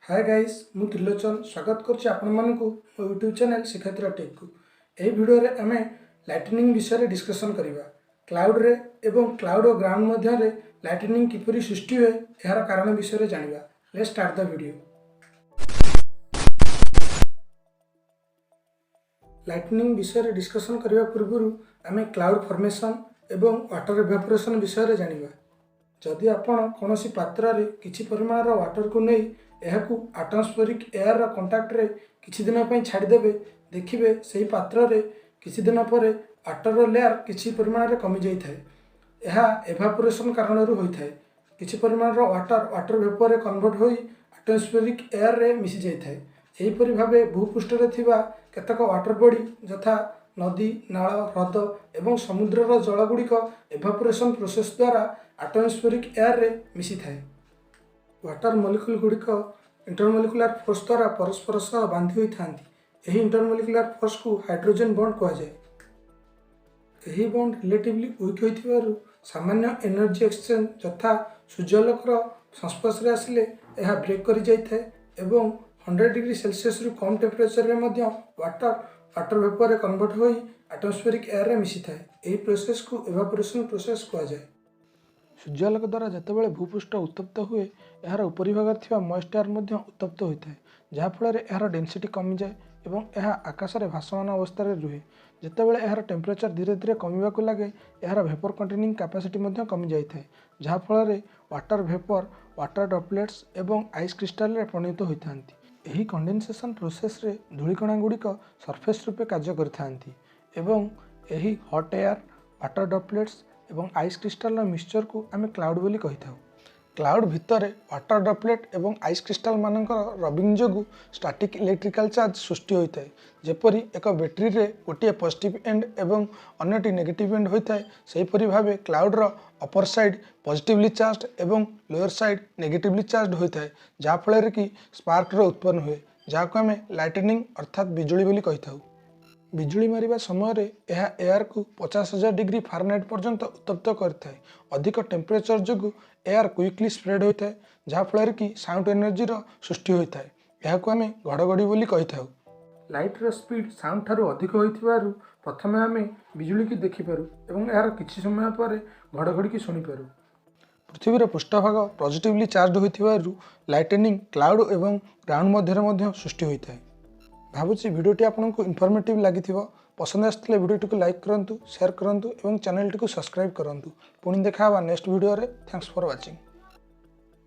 ହାଏ guys, ମୁଁ ତ୍ରିଲୋଚନ ସ୍ୱାଗତ କରୁଛି ଆପଣମାନଙ୍କୁ ମୋ ୟୁଟ୍ୟୁବ୍ ଚ୍ୟାନେଲ୍ ଶିକ୍ଷୟିତ୍ରୀ ଟେକ୍କୁ। ଏହି ଭିଡ଼ିଓରେ ଆମେ ଲାଇଟନିଂ ବିଷୟରେ ଡିସ୍କସନ୍ କରିବା। କ୍ଲାଉଡ଼ରେ ଏବଂ କ୍ଲାଉଡ଼ ଓ ଗ୍ରାଉଣ୍ଡ ମଧ୍ୟରେ ଲାଇଟନିଂ କିପରି ସୃଷ୍ଟି ହୁଏ, ଏହାର କାରଣ ବିଷୟରେ ଜାଣିବା। Let's start the video. Lightning ବିଷୟରେ ଡିସ୍କସନ୍ କରିବା ପୂର୍ବରୁ ଆମେ କ୍ଲାଉଡ଼ ଫର୍ମେସନ୍ ଏବଂ ୱାଟର ଇଭାପୋରେସନ୍ ବିଷୟରେ ଜାଣିବା। ଯଦି ଆପଣ କୌଣସି ପାତ୍ରରେ କିଛି ପରିମାଣର ୱାଟରକୁ ନେଇ ଏହାକୁ ଆଟମସ୍ଫେରିକ୍ ଏୟାରର କଣ୍ଟାକ୍ଟରେ କିଛି ଦିନ ପାଇଁ ଛାଡ଼ିଦେବେ, ଦେଖିବେ ସେହି ପାତ୍ରରେ କିଛି ଦିନ ପରେ ୱାଟରର ଲେୟାର କିଛି ପରିମାଣରେ କମିଯାଇଥାଏ। ଏହା ଏଭାପୋରେସନ୍ କାରଣରୁ ହୋଇଥାଏ। କିଛି ପରିମାଣର ୱାଟର ୱାଟର ଭେପରରେ କନଭର୍ଟ ହୋଇ ଆଟମସ୍ଫେରିକ୍ ଏୟାରରେ ମିଶି ଯାଇଥାଏ। ଏହିପରି ଭାବେ ଭୂପୃଷ୍ଠରେ ଥିବା କେତେକ ୱାଟର ବଡି ଯଥା ନଦୀ, ନାଳ, ହ୍ରଦ ଏବଂ ସମୁଦ୍ରର ଜଳଗୁଡ଼ିକ ଏଭାପୋରେସନ୍ ପ୍ରୋସେସ୍ ଦ୍ୱାରା ଆଟମସ୍ଫେରିକ୍ ଏୟାରରେ ମିଶିଥାଏ। ୱାଟର ମଲିକ୍ୟୁଲ ଗୁଡ଼ିକ ଇଣ୍ଟରମଲିକୁଲାର ଫୋର୍ସ ଦ୍ୱାରା ପରସ୍ପର ସହ ବାନ୍ଧି ହୋଇଥାନ୍ତି। ଏହି ଇଣ୍ଟରମଲିକୁଲାର ଫୋର୍ସକୁ ହାଇଡ୍ରୋଜେନ୍ ବଣ୍ଡ କୁହାଯାଏ। ଏହି ବଣ୍ଡ ରିଲେଟିଭଲି ୱିକ୍ ହୋଇଥିବାରୁ ସାମାନ୍ୟ ଏନର୍ଜି ଏକ୍ସଚେଞ୍ଜ ଯଥା ସୂର୍ଯ୍ୟାଲୋକର ସଂସ୍ପର୍ଶରେ ଆସିଲେ ଏହା ବ୍ରେକ୍ କରିଯାଇଥାଏ ଏବଂ 100 ଡିଗ୍ରୀ ସେଲସିୟସରୁ କମ୍ ଟେମ୍ପରେଚରରେ ମଧ୍ୟ ୱାଟର ୱାଟର ଭେପରରେ କନଭର୍ଟ ହୋଇ ଆଟମସ୍ଫେରିକ୍ ଏୟାରରେ ମିଶିଥାଏ। ଏହି ପ୍ରୋସେସକୁ ଏଭାପୋରେସନ୍ ପ୍ରୋସେସ୍ କୁହାଯାଏ। ସୂର୍ଯ୍ୟାଲୋକ ଦ୍ୱାରା ଯେତେବେଳେ ଭୂପୃଷ୍ଠ ଉତ୍ତପ୍ତ ହୁଏ, ଏହାର ଉପରିଭାଗରେ ଥିବା ମଏଷ୍ଟ ଏୟାର ମଧ୍ୟ ଉତ୍ତପ୍ତ ହୋଇଥାଏ, ଯାହାଫଳରେ ଏହାର ଡେନ୍ସିଟି କମିଯାଏ ଏବଂ ଏହା ଆକାଶରେ ଭାସମାନ ଅବସ୍ଥାରେ ରୁହେ। ଯେତେବେଳେ ଏହାର ଟେମ୍ପରେଚର ଧୀରେ ଧୀରେ କମିବାକୁ ଲାଗେ, ଏହାର ଭେପର କଣ୍ଟେନିଂ କାପାସିଟି ମଧ୍ୟ କମିଯାଇଥାଏ, ଯାହାଫଳରେ ୱାଟର ଭେପର ୱାଟର ଡ୍ରପଲେଟ୍ସ ଏବଂ ଆଇସ୍ କ୍ରିଷ୍ଟାଲରେ ପରିଣତ ହୋଇଥାନ୍ତି। ଏହି କଣ୍ଡେନସେସନ୍ ପ୍ରୋସେସରେ ଧୂଳିକଣା ଗୁଡ଼ିକ ସର୍ଫେସ୍ ରୂପେ କାର୍ଯ୍ୟ କରିଥାନ୍ତି ଏବଂ ଏହି ହଟ୍ ଏୟାର, ୱାଟର ଡ୍ରପଲେଟ୍ସ ଏବଂ ଆଇସ୍ କ୍ରିଷ୍ଟାଲର ମିକ୍ସଚରକୁ ଆମେ କ୍ଲାଉଡ଼ ବୋଲି କହିଥାଉ। କ୍ଲାଉଡ଼ ଭିତରେ ୱାଟର ଡ୍ରପଲେଟ୍ ଏବଂ ଆଇସ୍ କ୍ରିଷ୍ଟାଲ ମାନଙ୍କର ରବିଂ ଯୋଗୁଁ ଷ୍ଟାଟିକ୍ ଇଲେକ୍ଟ୍ରିକାଲ ଚାର୍ଜ ସୃଷ୍ଟି ହୋଇଥାଏ। ଯେପରି ଏକ ବ୍ୟାଟେରୀରେ ଗୋଟିଏ ପଜିଟିଭ୍ ଏଣ୍ଡ ଏବଂ ଅନ୍ୟଟି ନେଗେଟିଭ୍ ଏଣ୍ଡ ହୋଇଥାଏ, ସେହିପରି ଭାବେ କ୍ଲାଉଡ଼ର ଅପର ସାଇଡ୍ ପଜିଟିଭଲି ଚାର୍ଜ ଏବଂ ଲୋୟର ସାଇଡ୍ ନେଗେଟିଭଲି ଚାର୍ଜ ହୋଇଥାଏ, ଯାହାଫଳରେ କି ସ୍ପାର୍କର ଉତ୍ପନ୍ନ ହୁଏ, ଯାହାକୁ ଆମେ ଲାଇଟନିଂ ଅର୍ଥାତ୍ ବିଜୁଳି ବୋଲି କହିଥାଉ। ବିଜୁଳି ମାରିବା ସମୟରେ ଏହା ଏୟାରକୁ 50,000 ଡିଗ୍ରୀ ଫାରେନହାଇଟ୍ ପର୍ଯ୍ୟନ୍ତ ଉତ୍ତପ୍ତ କରିଥାଏ। ଅଧିକ ଟେମ୍ପରେଚର ଯୋଗୁଁ ଏୟାର କୁଇକଲି ସ୍ପ୍ରେଡ୍ ହୋଇଥାଏ, ଯାହାଫଳରେ କି ସାଉଣ୍ଡ ଏନର୍ଜିର ସୃଷ୍ଟି ହୋଇଥାଏ। ଏହାକୁ ଆମେ ଘଡ଼ଘଡ଼ି ବୋଲି କହିଥାଉ। ଲାଇଟ୍ର ସ୍ପିଡ୍ ସାଉଣ୍ଡ ଠାରୁ ଅଧିକ ହୋଇଥିବାରୁ ପ୍ରଥମେ ଆମେ ବିଜୁଳିକି ଦେଖିପାରୁ ଏବଂ ଏହାର କିଛି ସମୟ ପରେ ଘଡ଼ଘଡ଼ିକି ଶୁଣିପାରୁ। ପୃଥିବୀର ପୃଷ୍ଠଭାଗ ପଜିଟିଭଲି ଚାର୍ଜ ହୋଇଥିବାରୁ ଲାଇଟନିଂ କ୍ଲାଉଡ଼ ଏବଂ ଗ୍ରାଉଣ୍ଡ ମଧ୍ୟରେ ମଧ୍ୟ ସୃଷ୍ଟି ହୋଇଥାଏ। ଭାବୁଛି ଭିଡ଼ିଓଟି ଆପଣଙ୍କୁ ଇନଫର୍ମେଟିଭ୍ ଲାଗିଥିବ। ପସନ୍ଦ ଆସିଥିଲେ ଭିଡ଼ିଓଟିକୁ ଲାଇକ୍ କରନ୍ତୁ, ସେୟାର କରନ୍ତୁ ଏବଂ ଚ୍ୟାନେଲଟିକୁ ସବସ୍କ୍ରାଇବ୍ କରନ୍ତୁ। ପୁଣି ଦେଖା ହେବା ନେକ୍ସଟ ଭିଡ଼ିଓରେ। Thanks for watching.